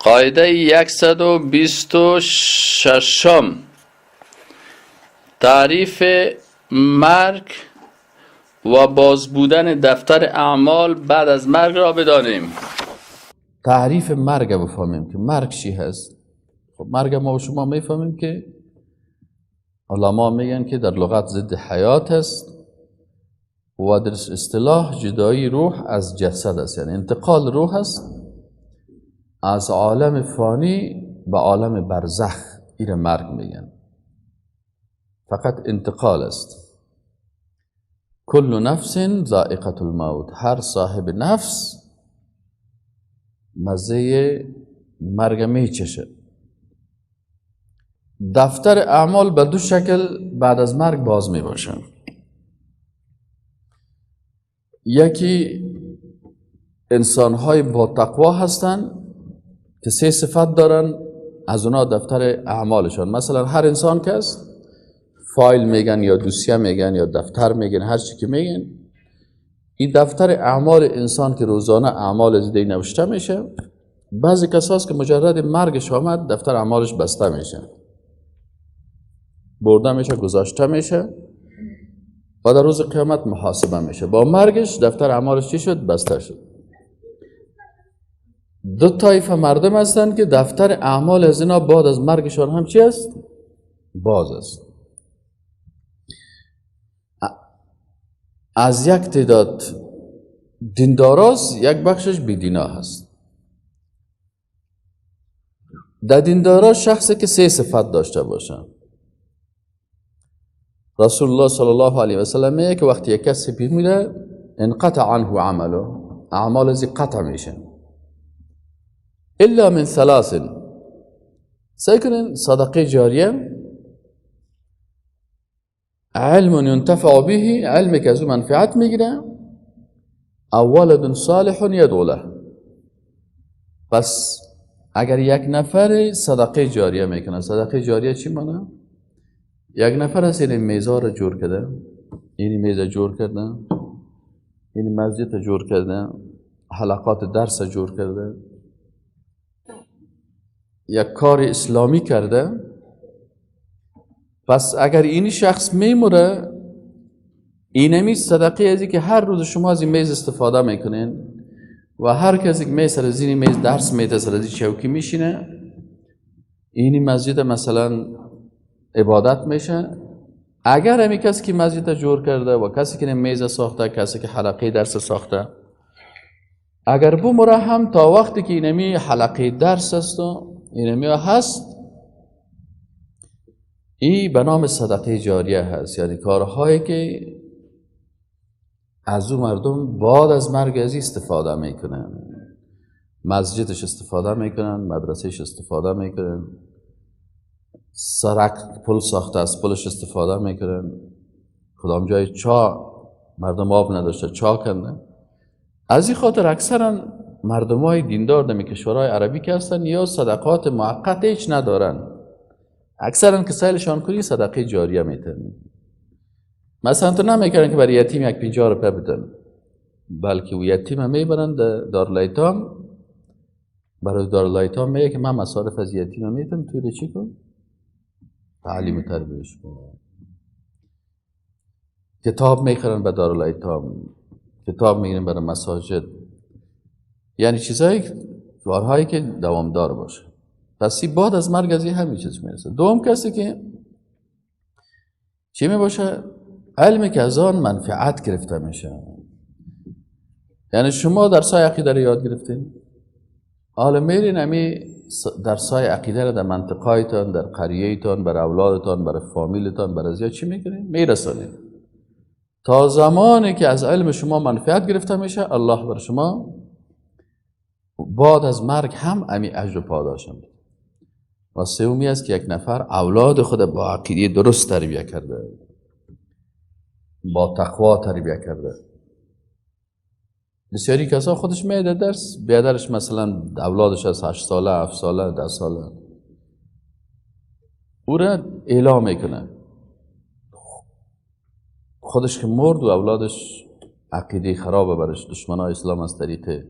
قاعده 126، تعریف مرگ و باز بودن دفتر اعمال بعد از مرگ را بدانیم. تعریف مرگ بفهمیم که مرگ چی هست. خب مرگ ما و شما میفهمیم که علما میگن که در لغت ضد حیات است و در اصطلاح جدایی روح از جسد است، یعنی انتقال روح است از عالم فانی به عالم برزخ. این مرگ میگن، فقط انتقال است. کل نفس ذائقة الموت، هر صاحب نفس مزه مرگ میچشه. دفتر اعمال به دو شکل بعد از مرگ باز میباشه. یکی انسان‌های با تقوا هستند که سه صفت دارن، از اونا دفتر اعمالشان. مثلا هر انسان که است فایل میگن یا دوسیه میگن یا دفتر میگن، هر چی که میگن، این دفتر اعمال انسان که روزانه اعمال از دی نوشته میشه. بعضی کساست که مجرد مرگش آمد دفتر اعمالش بسته میشه، برده میشه، گذاشته میشه و در روز قیامت محاسبه میشه. با مرگش دفتر اعمالش چی شد؟ بسته شد. دو طایفه مردم هستند که دفتر اعمال از اینا بعد از مرگشان هم چی است؟ باز است. از یک تعداد دینداراست، یک بخشش بیدینا هست. در دیندارا شخصی که سه صفت داشته باشه. رسول الله صلی الله علیه و سلم میگه که وقتی یک کسی بمیره انقطع عنه عمله، اعمال ازی قطع میشه، الا من ثلاث. سعی کنین صدقه جاریه، علم ينتفع به، علمی که از او منفعت میگیره، او ولد صالح یدعو له. پس اگر یک نفر صدقه جاریه میکنه، صدقه جاریه چی معنی؟ یک نفر هست این میزا رو جور کرده، این میز جور کرده، این مسجد جور کرده، حلقات درس جور کرده، یک کار اسلامی کرده. پس اگر این شخص میموره، اینمی صدقه ازی که هر روز شما از این میز استفاده میکنین و هر کسی که میز سر از این میز درس میده، سر از این چوکی میشینه، اینی مسجد مثلا عبادت میشه. اگر همی کسی که مسجد جور کرده و کسی که میز ساخته، کسی که حلقه درس ساخته، اگر بمره هم تا وقتی که اینمی حلقه درس است و اینمی هست، این به نام صدقه جاریه هست. یعنی کارهایی که از او مردم بعد از مرگ از استفاده میکنن، مسجدش استفاده میکنن، مدرسهش استفاده میکنن، سرک پل ساخته از پلش استفاده میکنن، کدام جای چا مردم آب نداشته چا کنده. از این خاطر اکثرا مردم های دیندار در کشورهای عربی که هستن یا صدقات موقت هیچ ندارن، اکثرا که سیلشان کنی صدقه جاریه میتن. مثلا تو نمیکردن که برای یتیم یک 50 روپیه بدن، بلکه او یتیم هم میبرن دارالایتام، برای دارالایتام میگه که من مصارف از یتیم میتم، توی چی کن؟ تعلیم و تربیهش کن. کتاب میخرن به دارالایتام، کتاب میگیرن برای مساجد، یعنی چیزایی، کارهایی که دوامدار باشه. پس بعد از مرگ از این همین چیز میرسه. دوم کسی که چی میباشه؟ علمی که از آن منفعت گرفته میشه. یعنی شما درسای عقیده رو یاد گرفتین، حالا میرین امی درسای عقیده رو در منطقایتان، در قریهتان، بر اولادتان، بر فامیلتان، بر از چی میکنین؟ میرسانین. تا زمانی که از علم شما منفعت گرفته میشه، الله بر شما بعد از مرگ هم امی اجر و پاداش میده. و سومی است که یک نفر اولاد خود با عقیده درست تربیه کرده، با تقوا تربیه کرده. بسیاری کسا خودش میده درس، بیادرش مثلا اولادش از 8 ساله، 7 ساله، 10 ساله، او را اعلام میکنه. خودش که مرد و اولادش عقیده خرابه برش، دشمنای اسلام از طریق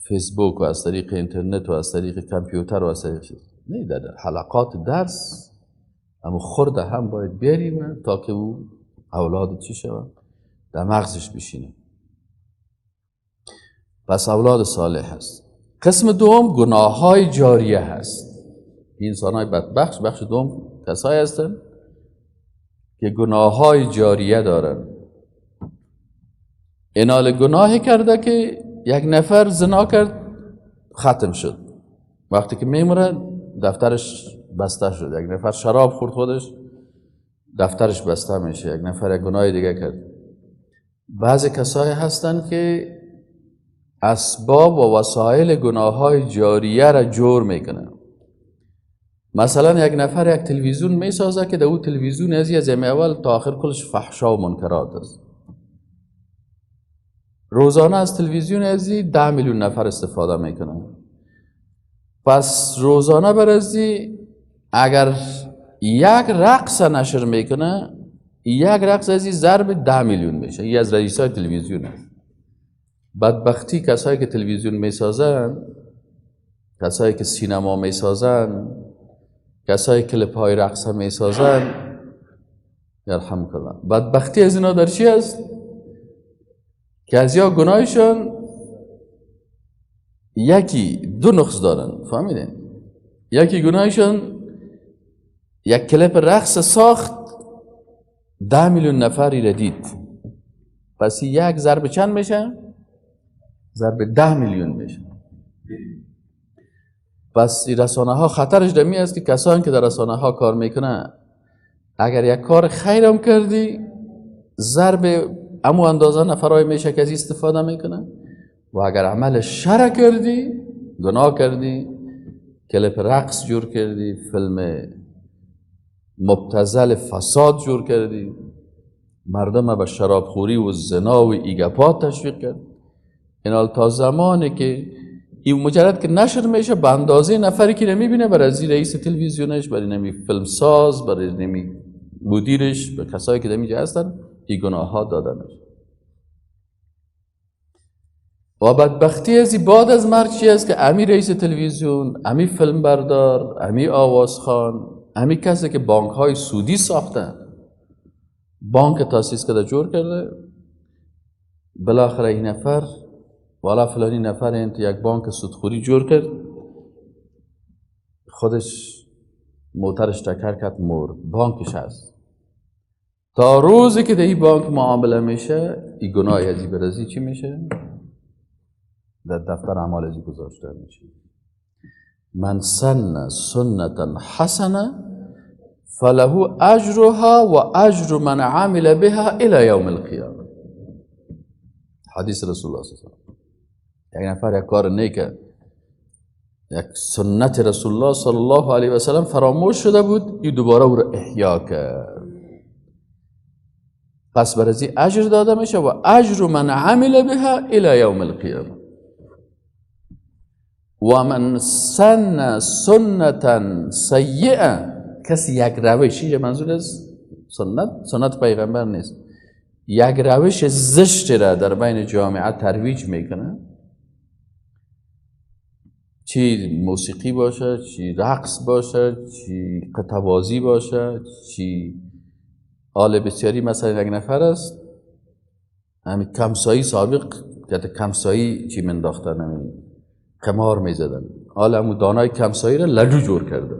فیسبوک و از طریق اینترنت و از طریق کامپیوتر و از طریق چیز. نه، در حلقات درس اما خورده هم باید بیاریم تا که او اولاد چی شود؟ در مغزش بشینه. پس اولاد صالح هست. قسم دوم گناه های جاریه هست. انسان های بدبخش، بخش دوم کسایی هستن که گناه های جاریه دارن. اینال گناهی کرده که یک نفر زنا کرد، ختم شد. وقتی که میموره دفترش بسته شد. یک نفر شراب خورد، خودش دفترش بسته میشه. یک نفر یک گناه دیگه کرد. بعضی کسایی هستن که اسباب و وسایل گناه های جاریه را جور میکنن. مثلا یک نفر یک تلویزیون میسازه که در او تلویزیون از اول تا آخر کلش فحشا و منکرات است. روزانه از تلویزیون ازی 10 میلیون نفر استفاده میکنن. پس روزانه بر ازی اگر یک رقص نشر میکنه، یک رقص ازی ضرب 10 میلیون میشه. این از رئیسای تلویزیون است. بدبختی کسایی که تلویزیون میسازن، کسایی که سینما میسازن، کسایی که کلیپ های رقص میسازن، یرحمک الله، بدبختی از اینا در چی است؟ که از یا گناهشان یکی دو نقص دارن. فهمیدین؟ یکی گناهشان یک کلیپ رقص ساخت، 10 میلیون نفری را دید. پس یک ضرب چند میشه؟ ضرب 10 میلیون میشه. پس این رسانه ها خطرش دمی است که کسانی که در رسانه ها کار میکنن، اگر یک کار خیرم کردی ضرب امو اندازه نفرای میشه که از استفاده میکنه، و اگر عمل شر کردی، گناه کردی، کلیپ رقص جور کردی، فیلم مبتذل فساد جور کردی، مردم به شرابخوری و زنا و ایگپا تشویق کرد، اینال تا زمانی که این مجرد که نشر میشه به اندازه نفری که نمیبینه، برای رئیس تلویزیونش، برای نمی فیلم ساز، برای نمی مدیرش، به کسایی که دمیجه هستن، این گناه ها داده میشه. و بدبختی از بعد از مرگ چی است؟ که امی رئیس تلویزیون، امی فیلم بردار، امی آوازخوان، امی کسی که بانک های سودی ساختن، بانک تاسیس کرده جور کرده، بالاخره این نفر والا فلانی نفر این یک بانک سودخوری جور کرد، خودش موترش تکر کرد مرد، بانکش هست. تا روزی که در این بانک معامله میشه، این گناه ازی برازی چی میشه؟ در دفتر اعمال ازی گذاشته میشه. من سن سنتا حسنه فله اجرها و اجر من عمل بها الى یوم القیامه. حدیث رسول الله صلی الله علیه و سلم. یک نفر یک کار نیکه، یک سنت رسول الله صلی الله علیه و سلم فراموش شده بود، این دوباره او را احیا کرد. پس برازی اجر داده میشه و اجر من عمل بها الى یوم القیامه. و من سن سنتا سیئه، کسی یک روش، اینجا منظور از سنت، سنت پیغمبر نیست، یک روش زشت را در بین جامعه ترویج میکنه، چی موسیقی باشه، چی رقص باشه، چی قطعه‌بازی باشه، چی آل بسیاری. مثلا یک نفر است همین کمسایی سابق که کمسایی چی منداختن، همین قمار میزدن، حالا همون دانای کمسایی را لدو جور کرده.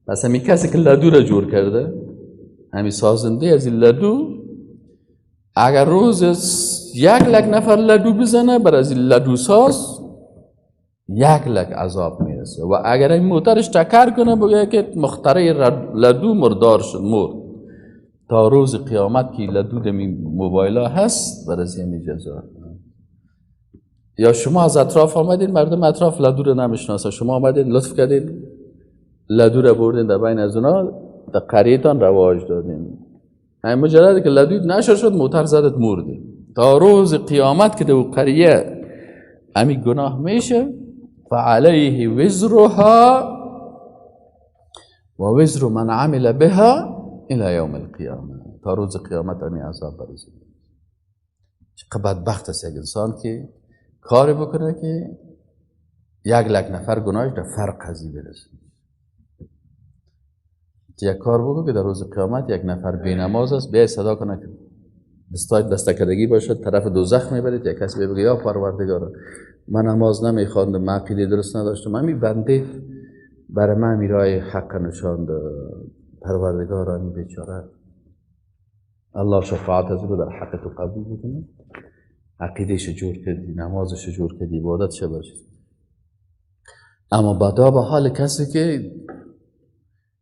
پس همین کسی که لدو را جور کرده، همین سازنده از این لدو، اگر روز 1 لک نفر لدو بزنه، بر از این لدو ساز 1 لک عذاب میرسه. و اگر این موترش تکر کنه، بگه که مخترع لدو مردار شد، مرد، تا روز قیامت که لدو دمی موبایل ها هست، بر از این جزا. یا شما از اطراف آمدین، مردم اطراف لدو رو نمیشناسه، شما آمدین لطف کردین لدو رو بردین در بین از اونا، در قریه‌تان رواج دادین. همین مجرد که لدو نشر شد، موتر زدت مردی. تا روز قیامت که در قریه همین گناه میشه، فعلیه وزرها و وزر من عمل بها الى یوم القیامه. تا روز قیامت همین عذاب برسید. چقدر بدبخت است یک انسان که کاری بکنه که 1 لک نفر گناهش در فرق ازی برسه. یک کار بگو که در روز قیامت یک نفر بی نماز است، بیای صدا کنه که دستای دستکدگی باشد، طرف دوزخ میبرید، یک کسی بگه یا پروردگار، من نماز نمیخواندم، من عقیده درست نداشتم، من بنده برای من میرای حق نشان داد، پروردگار می بیچاره الله شفاعت از رو در حق تو قبول بکنه، عقیدهش جور کردی، نمازش جور کردی، عبادتش برشید. اما بدا به حال کسی که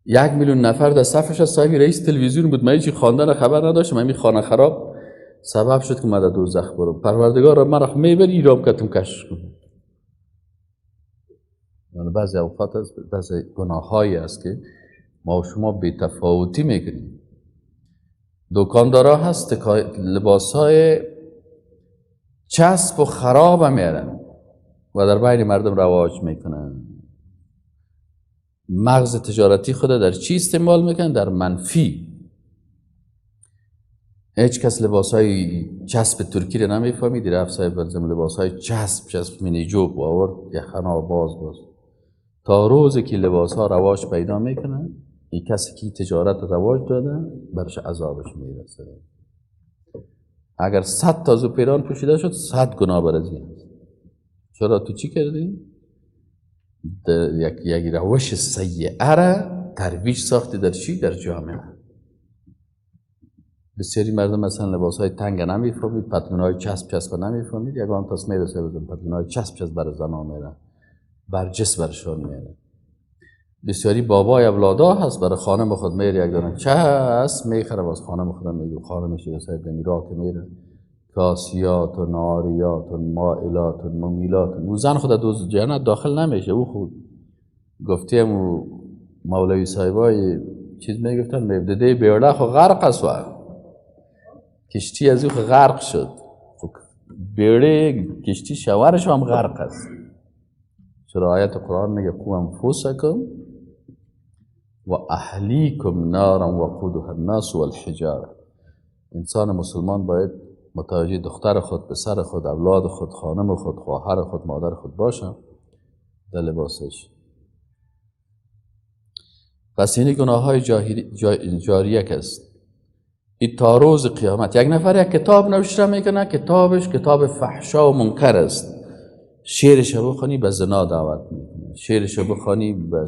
1 میلیون نفر در صفش از صاحب رئیس تلویزیون بود، من هیچی خواندن خبر نداشتم، من خانه خراب سبب شد که من در دوزخ برم، پروردگار من را میبری ایرام کتم کش کنم. یعنی بعضی اوقات است، بعضی گناههایی است که ما و شما بی تفاوتی میکنیم. دکاندارا هست لباس های چسب و خراب میارن و در بین مردم رواج میکنن. مغز تجارتی خود در چی استعمال میکنن؟ در منفی. هیچ کس لباس های چسب ترکی رو نمیفهمید. رفت صاحب بلزم لباس های چسب چسب مینی جوب آورد، یخنا باز باز. تا روزی که لباس ها رواج پیدا میکنن، این کسی که تجارت رواج داده برش عذابش میرسه. اگر 100 تا زو پیران پوشیده شد، 100 گناه بر از این. چرا؟ تو چی کردی؟ یک روش سیئه را ترویج ساختی در چی؟ در جامعه. بسیاری مردم مثلا لباس های تنگ نمیفهمید، پتلون های چسب چسب نمیفهمید، یگان تاس میرسه بزن پتلون های چسب چسب بر زنان میره، بر جسم برشان میره. بسیاری بابای اولادا هست، برای خانم خود میره یک دانه چسب میخره، باز خانم خودم میگه، خانمش صاحب میرا که میره کاسیات و ناریات و مائلات و ممیلات، او زن خود دوز جنت داخل نمیشه. او خود گفتیم و مولوی صاحبای چیز میگفتن، میگفت بیړه خو غرق است و کشتی از او غرق شد، خب بیړه کشتی شوهرش هم غرق است. چرا؟ آیت قرآن میگه قوا انفسکم و اهلیکم نارا وقودها الناس والحجاره. انسان مسلمان باید متوجه دختر خود، پسر خود، اولاد خود، خانم خود، خواهر خود، مادر خود باشه در لباسش. پس اینی گناه های جاریه است. این تا روز قیامت. یک نفر یک کتاب نوشته میکنه، کتابش کتاب فحشا و منکر است، شعرش بخونی به زنا دعوت میکنه، شعرش بخونی به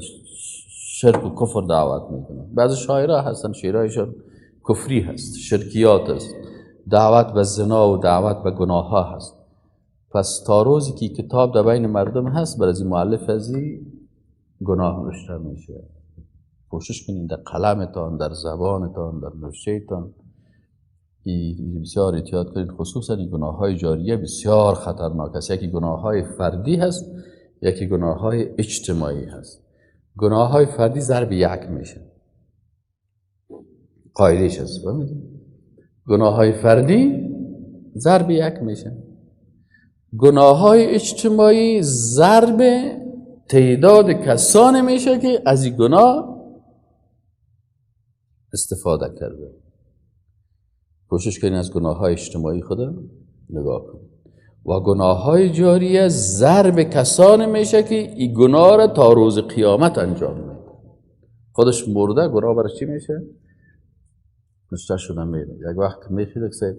شرک و کفر دعوت میکنه. بعض شاعرها هستن شعرهایشان کفری هست، شرکیات است، دعوت به زنا و دعوت به گناه ها هست. پس تا روزی که کتاب در بین مردم هست، بر از این مؤلف از گناه نوشته میشه. کوشش کنین در قلمتان، در زبانتان، در نوشتهتان بسیار احتیاط کنید. خصوصا این گناه های جاریه بسیار خطرناک است. یکی گناه های فردی هست، یکی گناه های اجتماعی هست. گناه های فردی ضرب یک میشه، قاعدهش هست. گناه های فردی ضرب یک میشه، گناه های اجتماعی ضرب تعداد کسانی میشه که از این گناه استفاده کرده. کوشش کنید از گناه های اجتماعی خود نگاه کنید. و گناه های جاریه ضرب کسانی میشه که این گناه را تا روز قیامت انجام میده. خودش مرده، گناه برای چی میشه؟ نشته شده میره. یک وقت میخیده که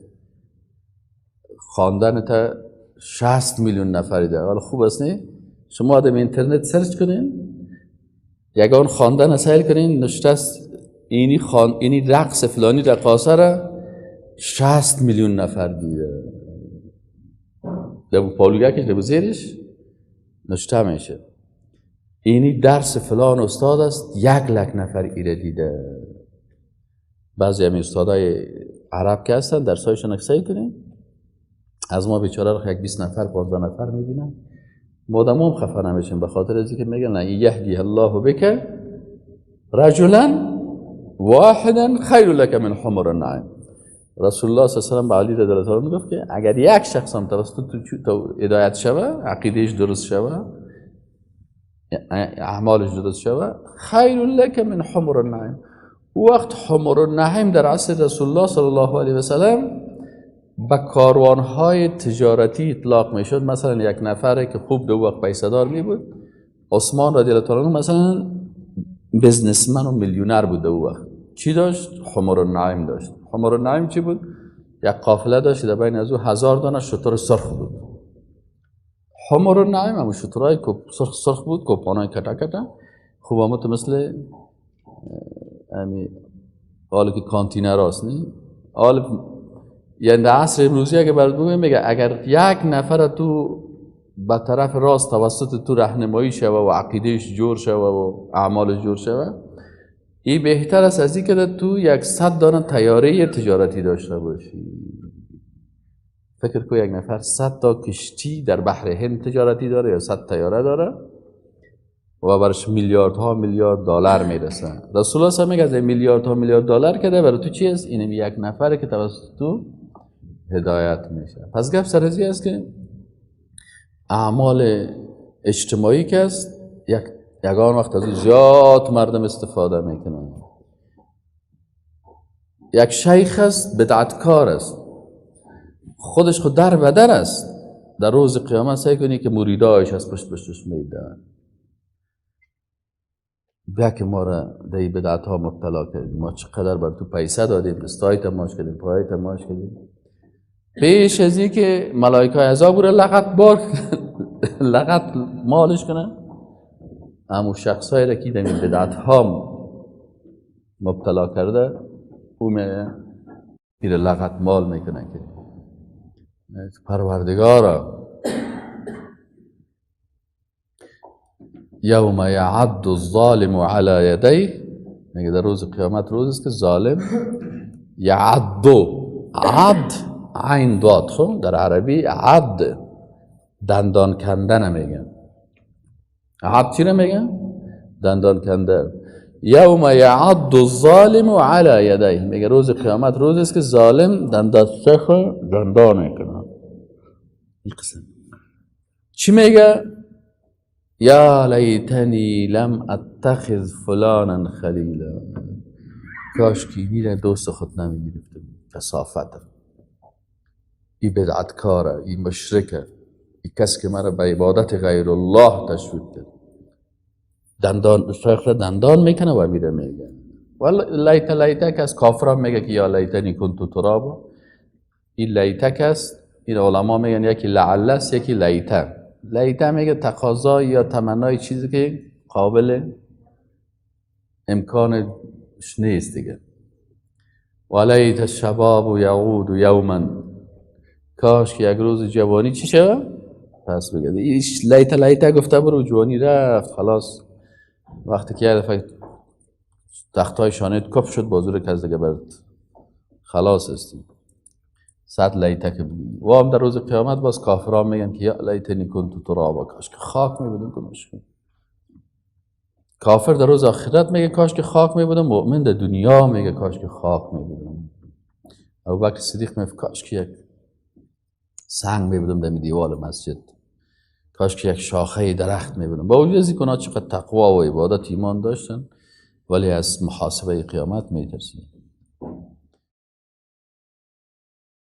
خواندن تا 60 میلیون نفری ده. حالا خوب است نه؟ شما آدم اینترنت search کنین، یگان خواندن سیل کنین، نشته است اینی رقص فلانی رقاصه را 60 میلیون نفر دیده. لبو پالوگکش لبو زیرش نشته میشه اینی درس فلان استاد است، 1 لک نفر ایره دیده. بعضی هم استادای عرب که هستن درسایشون سیل کنین، از ما بیچاره رو یک 20 نفر، 15 نفر میبینن. مادم هم خفه نمیشن، به خاطر از اینکه میگن لأن یهدی الله بک رجلا واحدا خیر لک من حمر النعم. رسول الله صلی الله علیه و به علی رضی الله عنه گفت که اگر یک شخص هم توسط تو هدایت شوه، عقیدهش درست شوه، اعمالش درست شوه، خیر لک من حمر النعم. وقت حمر النعیم در عصر رسول الله صلی الله علیه و سلم به کاروانهای تجارتی اطلاق میشد. مثلا یک نفره که خوب دو وقت پیسه می بود، عثمان رضی الله تعالی عنه مثلا businessman و میلیونر بود دو وقت. چی داشت؟ حمر النعیم داشت. حمر النعیم چی بود؟ یک قافله داشت در بین از او 1000 دانه شتر سرخ بود. حمر النعیم همون شترهای سرخ سرخ بود، کوپانای کتا کتا. خوب همون تو مثل حالا که کانتینر هست نی؟ حالا یعنی در عصر امروزی اگه برات بگم، میگه اگر یک نفر تو به طرف راست توسط تو راهنمایی شوه و عقیدهش جور شوه و اعمالش جور شوه، این بهتر است از اینکه تو 100 دانه تیاره تجارتی داشته باشی. فکر کن یک نفر 100 تا کشتی در بحر هند تجارتی داره یا 100 تیاره داره و برش میلیاردها میلیارد دلار میرسه. رسول الله صلی میگه از میلیاردها میلیارد دلار که برای تو چی است؟ اینم یک نفره که توسط تو هدایت میشه. پس گپ سر ازی است که اعمال اجتماعی که است یگان وقت از زیاد مردم استفاده میکنن. یک شیخ است، بدعتکار است، خودش خود در بدر است، در روز قیامت سعی کنی که مریدایش از پشت پشتش میدن، بیا که ما را در این بدعت ها مبتلا کردیم، ما چقدر بر تو پیسه دادیم، دستای تماش کردیم، پای تماش کردیم. پیش از این که ملائکه عذاب را لغت بار لغت مالش کنن، اما شخصایی را که در این بدعت ها مبتلا کرده او میگه لغت مال میکنه که پروردگارا یوم یعض الظالم علی یدیه، میگه در روز قیامت روز است که ظالم یعض، عض عین داد، خب در عربی عض دندان کندن میگن. عض چی میگن؟ دندان کندن. یوم یعض الظالم علی یدیه، میگه روز قیامت روز است که ظالم دندان دندان میکنه. این قسم چی میگه؟ یا لیتنی لم اتخذ فلانا خلیلا، کاش که میره دوست خود نمیگرفتم. کثافت، این بدعتکاره، این مشرکه، این کس که مرا به عبادت غیر الله تشویق کرد. دندان شیخ دندان میکنه و میره میگه ولی لیت لیتک است. کافران میگه که یا لیتنی کنت ترابا. این لیتک است، این علما میگن یکی لعل است، یکی لیته. لیته میگه تقاضا یا تمنای چیزی که قابل امکانش نیست دیگه. ولیت الشباب یعود یوما، کاش که یک روز جوانی چی شوه؟ پس بگه لیت لیته گفته برو جوانی رفت خلاص. وقتی که یه دفعه تختای شانهت کپ شد بازور کس دیگه برد خلاص هستی. صد لیته که بگی. و هم در روز قیامت باز کافران میگن که یا لیتنی کنت ترابا، کاش که خاک میبودم. کاش کافر در روز آخرت میگه کاش که خاک میبودم، مؤمن در دنیا میگه کاش که خاک میبودم. ابوبکر صدیق میگه کاش که یک سنگ میبودم در دیوال مسجد، کاش که یک شاخه درخت میبودم. با وجود از اینکه چقدر تقوا و عبادت ایمان داشتن، ولی از محاسبه قیامت میترسیدن.